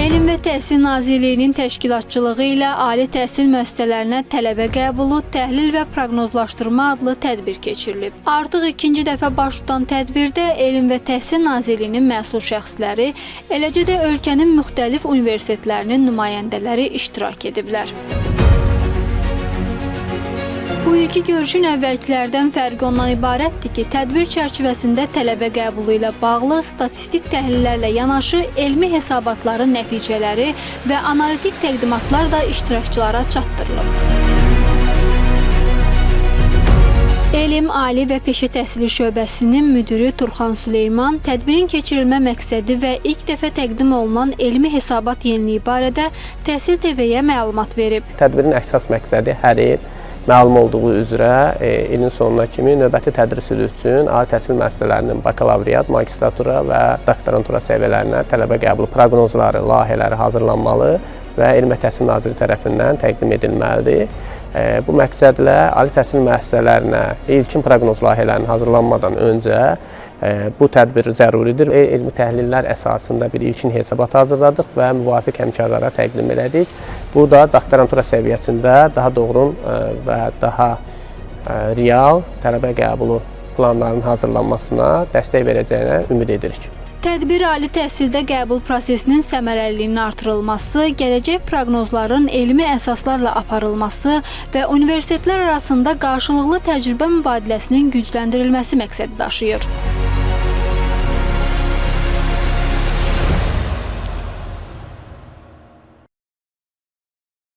Elm və Təhsil Nazirliyinin təşkilatçılığı ilə ali təhsil müəssisələrinə tələbə qəbulu, təhlil və proqnozlaşdırma adlı tədbir keçirilib. Artıq ikinci dəfə baş tutan tədbirdə Elm və Təhsil Nazirliyinin məsul şəxsləri, eləcə də ölkənin müxtəlif universitetlərinin nümayəndələri iştirak ediblər. Bu ilki görüşün əvvəlkilərdən fərqi ondan ibarətdir ki, tədbir çərçivəsində tələbə qəbulu ilə bağlı statistik təhlillərlə yanaşı elmi hesabatların nəticələri və analitik təqdimatlar da iştirakçılara çatdırılıb. Elm, Ali və Peşə Təhsili şöbəsinin müdiri Turxan Süleyman tədbirin keçirilmə məqsədi və ilk dəfə təqdim olunan elmi hesabat yeniliyi barədə Təhsil TV-yə məlumat verib. Tədbirin əsas məqsədi hər il məlum olduğu üzrə ilin sonuna kimi növbəti tədris ili üçün ali təhsil müəssisələrinin bakalavriat, magistratura və doktorantura səviyyələrinə tələbə qəbulu proqnozları, layihələri hazırlanmalı və Elm və Təhsil Naziri tərəfindən təqdim edilməlidir. Bu məqsədlə ali təhsil müəssisələrinə ilkin proqnoz layihələrinin hazırlanmadan öncə bu tədbir zəruridir. Elmi təhlillər əsasında bir ilkin hesabat hazırladıq və müvafiq həmkarlara təqdim elədik. Bu da doktorantura səviyyəsində daha doğru və daha real tələbə qəbulu planlarının hazırlanmasına dəstək verəcəyinə ümid edirik. Tədbir ali təhsildə qəbul prosesinin səmərəliliyinin artırılması, gələcək proqnozların elmi əsaslarla aparılması və universitetlər arasında qarşılıqlı təcrübə mübadiləsinin gücləndirilməsi məqsədi daşıyır.